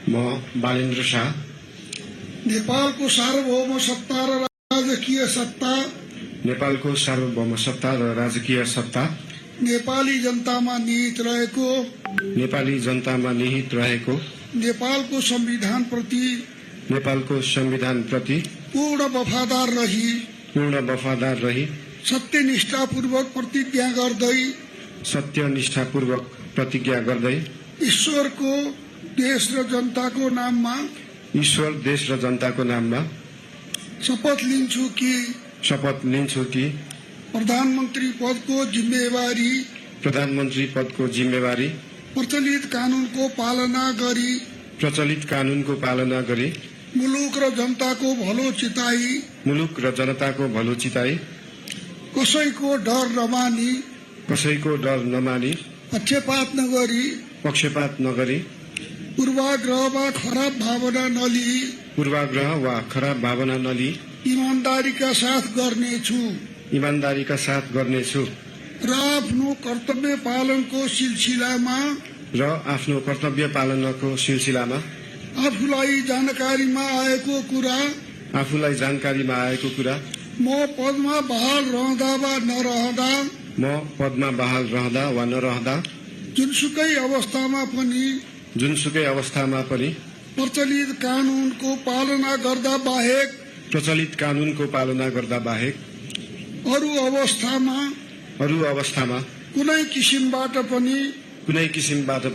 म बालेन्द्र शाह नेपालको सार्वभौम सत्ता र राजकीय सत्ता नेपाली जनतामा निहित रहेको नेपालको संविधान प्रति पूर्ण वफादार रही सत्यनिष्ठापूर्वक प्रतिज्ञा गर्दै ईश्वर, देश र जनताको नाममा शपथ लिन्छु कि प्रधानमन्त्री पदको जिम्मेवारी प्रचलित कानूनको पालना गरी मुलुक र जनताको भलो चिताई कसैको डर नमानी पक्षपात नगरी पूर्वाग्रह वा खराब भावना नलिई ईमानदारीका साथ गर्नेछु र आफ्नो कर्तव्य पालनको सिलसिलामा आफूलाई जानकारीमा आएको कुरा म पदमा बहाल रहँदा वा नरहँदा जुनसुकै अवस्थामा पनि प्रचलित कानूनको पालना गर्दा बाहेक अरू अवस्थामा कुनै किसिमबाट पनि